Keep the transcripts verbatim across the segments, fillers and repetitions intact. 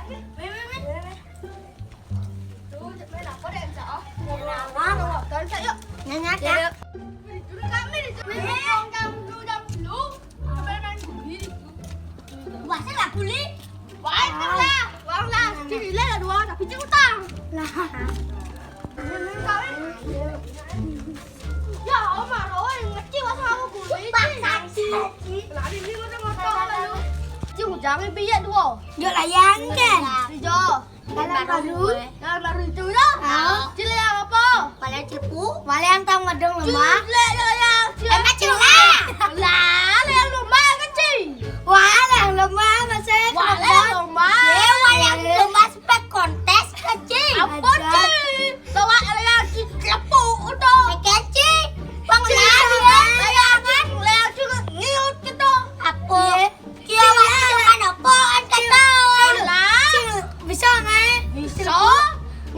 Weh, weh, weh. Tuh, cek main apa deh, Cak? Oh, mau nonton, Cak, yuk. Nyanyi, Cak. Dulu kami di sini. Jam dulu, jam dulu. Sampai main guli. Wah, saya nggak guli. Wah, itu lah. Uang lah, sedikit lah, dua, tapi cek utang. Lah. Ya, Omar, oh, yang ngecil, masa kamu guli? Paksa, Ci. Lari ini, ngotong-ngotong, lalu. Ci, jangan biar dua. Yuk, layangkan. Hijau. Dalam baru. Dalam baru itu dah. Hah? Cile yang apa? Wale cepu. Wale yang tang madung lemah. Cile yang, yang, cile. Emang cile. Lah, yang lemah kecil. Wale yang lemah masih. Wale yang lemah. Ye, wale yang lemah spek kontes kecil. Apa, Ci? Bawa yang si cepu itu. Kecil. Bang, lah, dia. Yang, yang, yang, ngiut gitu. Apa? Iya. Kia wani cuman apaan kata? Cil, bisa nggak? Bisa.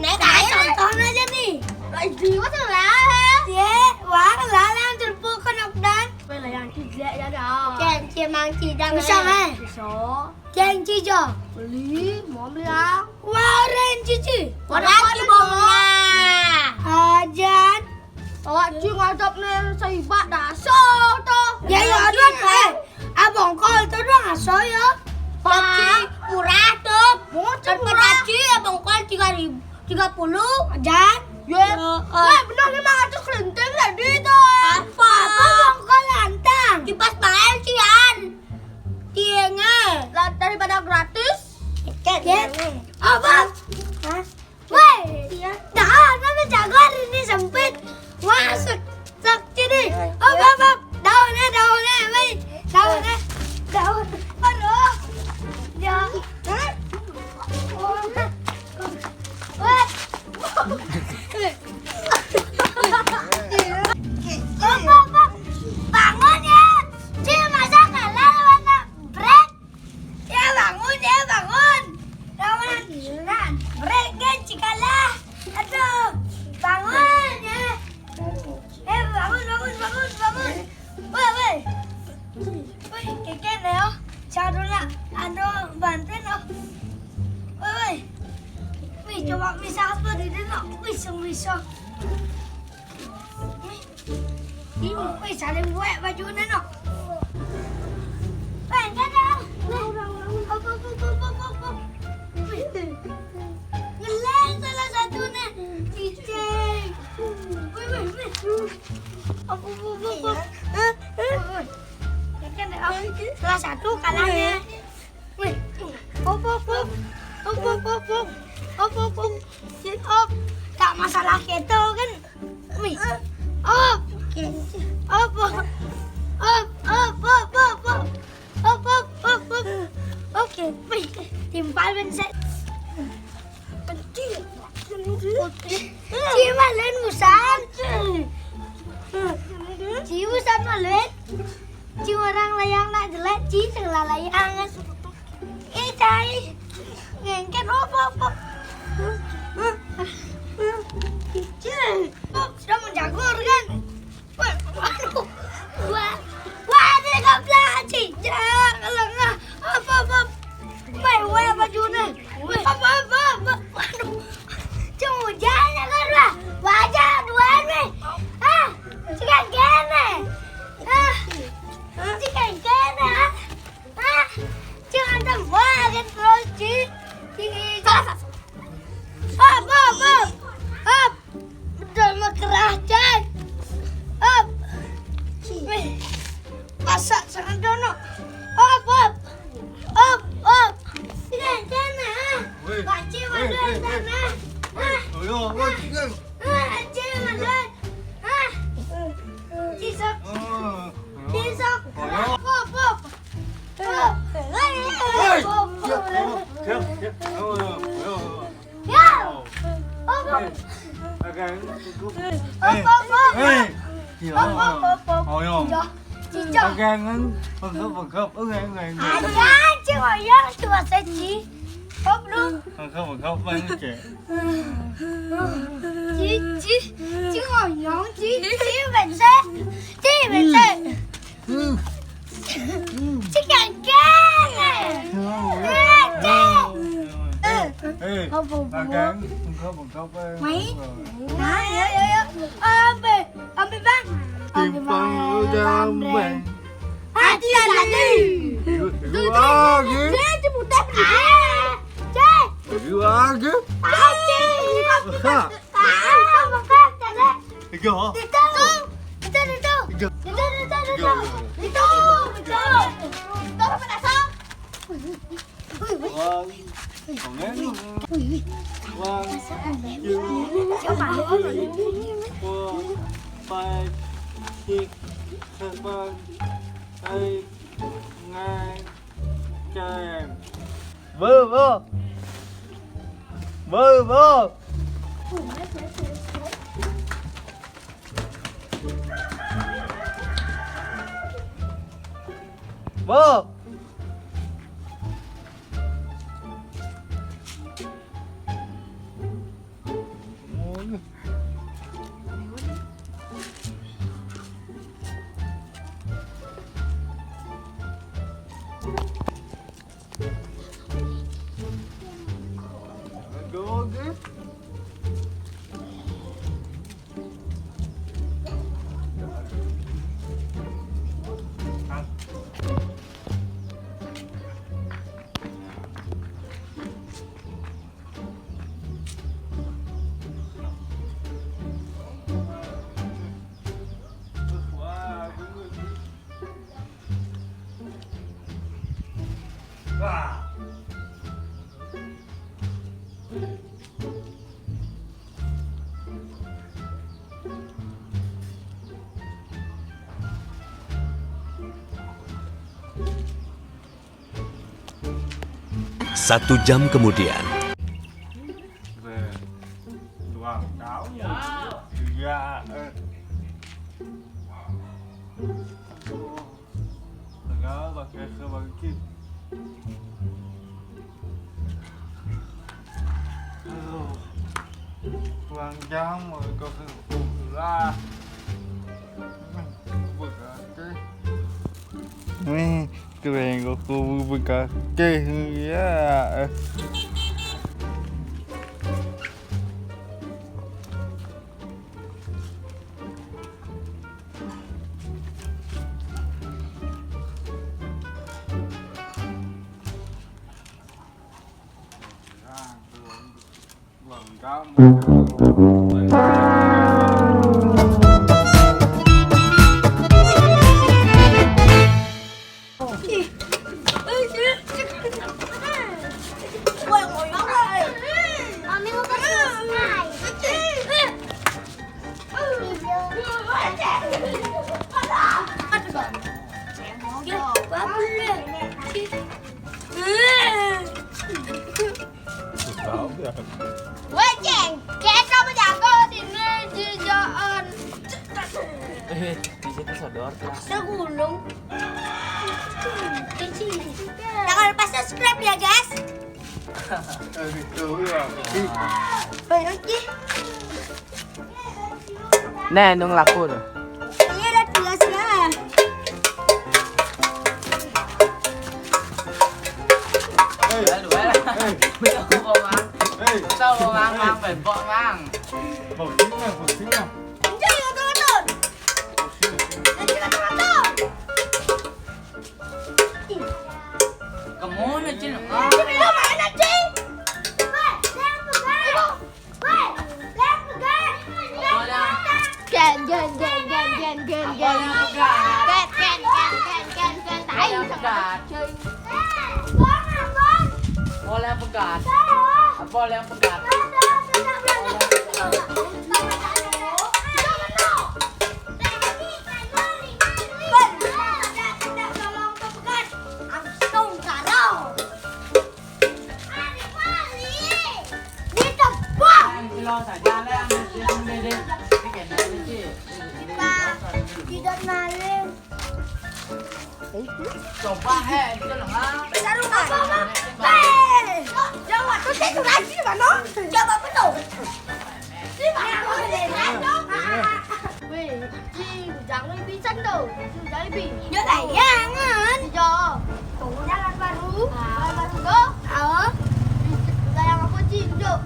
Nek, ayo contohnya aja nih. Lah, jiwa salah. Iya, wah, lah, yang terpukul, Nokdan. Weh, lah, yang tidak ya dah. Jangan cemang cidang. Bisa nggak? Bisa. Jangan cijo. Beli, mau beli yang. Wah, orang cici. Orang cici. Ajan. Awak Ci ngadap nih saibat daso to. Ya, ya, aduh, eh. Abang kol to doang aso ya. Pak, murah to. Murah. Kan murah. Ci, abang kol tiga ribu, tiga puluh. Jan. Ya. Eh, benar lima ratus kelinting tadi to. Apa? Apa abang kol lantang? Kipas main, Cian. Tienye. Lah, daripada gratis. Tiket. Apa? Hah? Woi, iya. Dah, nama jagoan ini sempit. Wah, sek, sek sini. Op, op, op. Daun, eh, daun, eh, woi. Daun, eh. Daun. Aduh. Ya. Hah? Oh. Woi. Op, op, op. Bangun ya. Cil, masa kalah lawan Brad? Ya, bangun, ya, bangun. Lawan, nah, break, kan, cikalah. Aduh, bangun, ya. Eh, bangun, bangun, bangun, bangun. Woi, woi. Woi, keke nih, oh. Satu nak, anu, banten, oh. Woi, woi. Wih, coba bisa apa di sini, no? Wih, sung bisa. Wih. Wih, saling buek baju ni, no. Weh, dadah. Weh. Op, op, op. Wih. Ngeleng salah satu ni. Cicing. Wih, wih, wih. Op, op, op, op, op. Wih, wih. Salah satu kalahnya. Wih. Op, op, op. Op, op, op, op. Op, op, op. Sit up. Tak masalah keto kan. Wih. Op. Op, op. Op, op, op, op, op. Op, op, op, op. Oke. Wih. Timpal ben set. Ci malen musan. Ci musan malen. Ci orang layang nak jelek, ci tengah layang. Ih, tai. Ngengket apa, apa? Ci. Sudah menjagur kan? Wah, waduh. Wah, wah, dia gaplak, Ci. Jangan lengah. Apa, apa? Weh, weh, baju ni. Weh, apa, apa, apa? Waduh. Cuma hujan ya, kan, wah. Wajah dua ni. Ah, cikan kene. Ah, cikan kene. Ah, ah. Jangan tembak, kan, terus, Ci. Ci, Ci. Hop, hop, hop. Hop. Betul, mau kerah, Cai. Hop. Weh. Masak sangat dono. Hop, hop. Hop, hop. Sini, sana. Weh. Pakcik, weh, mana weh, weh, sana? Weh. Ah. Ayo, weh, sini. Ah, pakcik, mana? Ah. Cisok. Ah. Cisok. Ayo. Hop, hop. Hop. Hei. Hop, hop. Siap, siap, siap. Ayo, ayo, ayo. Ya. Hop, hop. Hei. Hop, hop, hop. Hei. Ya. Hop, hop, hop, hop. Ayo. Ya. Cicak. Pegangan. Pegap, pegap. Oke, oke, oke. Ada, Ci, ngoyong, cuma seci. Hop, lu. Pegap, pegap, main, Ci. Ci, Ci, Ci ngoyong, Ci, Ci bensek. Ci bensek. Ci kengkeng. Eh, Ci. Magang, bengkok, bengkok, Bang. Mai. Nah, ya, ya, ya. Ambil, ambil, Bang. Ambil, Bang. Hati lagi. Dua, dua, dua. Dia ceputan. Ah. Cek. Dua, dua. Ah, cek. Bengkok. Ah, bengkok, cek. Tiga. Itu. Itu, itu. Tiga. Itu, itu, itu. Tiga. Itu. Itu. Itu. Itu. Wah, wah, wah, five, six, seven, eight, nine, ten. Bơ, bơ. Bơ, bơ. Bơ. Satu jam kemudian. Dua tahun. Iya, eh. Segala pakai sebangkit. Aduh. Kurang jam, kau lah. Nih, keren kau, kau berkaki. Ya. Weh, Ceng, kita menjaga sini di jalan. Eh, di situ sodor lah. Segulung. Kecil. Jangan lupa subscribe ya, guys. Baik, oke. Nah, nung laku tuh. Iya, udah jelas ya. Hei, hei. Hei. Tahu, Mang, Mang, bebok, Mang. Boxing lah, boxing lah. Enjoy, betul-betul. Enjoy, betul-betul. Kemana, Cin? Ah. Cin, lu mana, Cin? Weh, jangan pegang. Weh, jangan pegang. Apa yang, apa yang pegat? Ken, ken, ken, ken, ken, ken, ken. Apa yang pegat? Ken, ken, ken, ken, ken, ken. Tai, apa yang pegat? Cin. Eh, Bang, Bang. Apa yang pegat? Saya. Apa yang pegat? Saya, saya, saya, saya. Tidak maling. Coba, eh, itu loh, ha. Pertarungan. Apa, apa? Eh, jawab. Terus saya tuh lagi, mana? Jawab betul. Weh, Ci, jangan pisan tuh. Ci, jangan pi. Yo, layangan. Iya. Tuh, jalan baru. Jalan baru tuh. Oh. Layangan apa, Ci? Tuh.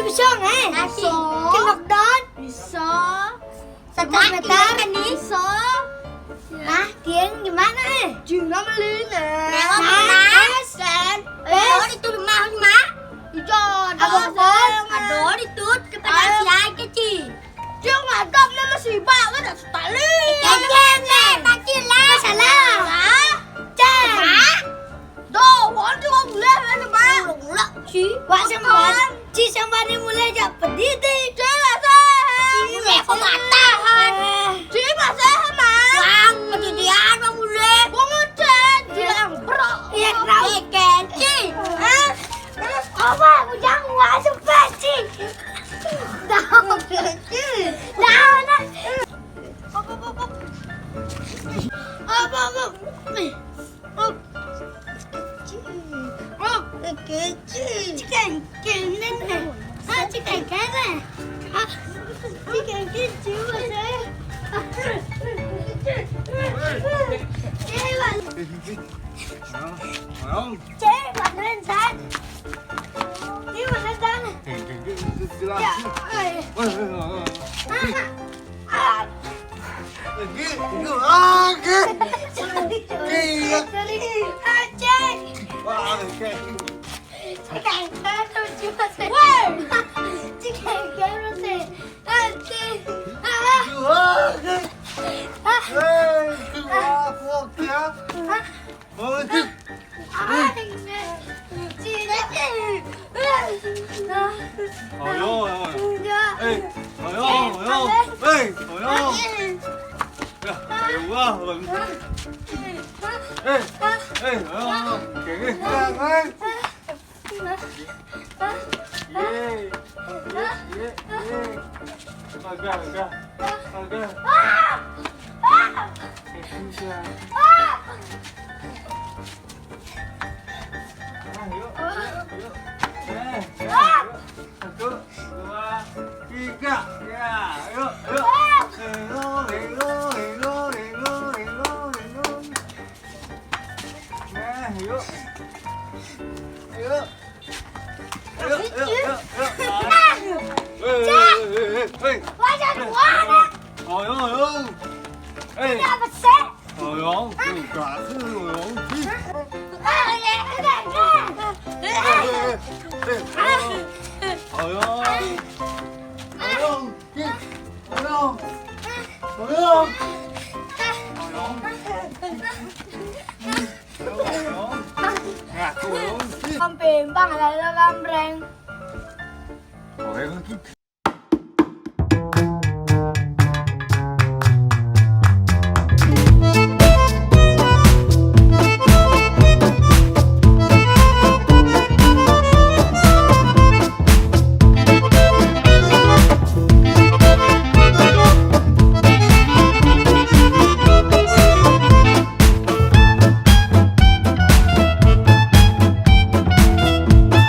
Bisa, eh? Bisa. Kenok don. Bisa. Seratus meter. Bisa. Nah, Tian gimana, eh? Cina beli, nih. Nah, kan? Eh, itu rumah, rumah. Ijo, ada. Ada itu, cepat. Ayo. Siapa, Ci? Dia ngadap nama si Bak, kan tak sekali. Jangan, eh, mati lah. Masalah. Hah? Cek. Hah? Doh, wong tu wong gula mana, Mak? Gula, Ci. Wak sempat. Ci sempat ni mulai jak pedih deh. Ci lah sah. Ci mulai kau matahan. Ci lah sah, Mak. Wang, kejadian wang mulai. Wong ngecek, dia yang bro. Iya, kenapa? Ikan, Ci. Hah? Apa? Bujang wak sempat, Ci. Dah. Dah, nah. Apa, apa, apa? Apa, apa? Up. Up. Kecil. Chicken, chicken, ah, chicken, chicken. Ah, chicken, chicken, chicken. Chicken, chicken, chicken. Ya, eh. Ah. Lagi, lagi, lagi. Iya. Sorry. Aceh. Wah, oke. Woi. Aceh. Ah. Lagi. Ah. Hei, keluar, keluar, ya. Ah. Oh, itu. Ayo, ayo. Eh, ayo, ayo. Eh, ayo. Ya, ayo, wah, bang. Eh, eh, ayo, ayo. Oke, oke. Ya, kan? Ye, ye, ye, ye. Agak, agak. Agak. Agak. Ah, yuk, yuk, yuk. Eh, yuk, yuk. Satu, dua, tiga. Ya, yuk, yuk. Helo, helo, helo, helo, helo, helo. Nah, yuk. Yuk. Yuk, yuk, yuk, yuk. Hei, hei, hei, hei, hei. Wajah gua. Ayo, ayo. Hei. Ini apa sih? Ayo, enggak sih, ayo. Ah, ya, ya, ya. Hei, hei, hei, hei. Ayo. Ayo. Ayo. Ayo. Ayo. Ayo. Ngaku, ayo. Kampimpang, lalu kampreng. Ayo,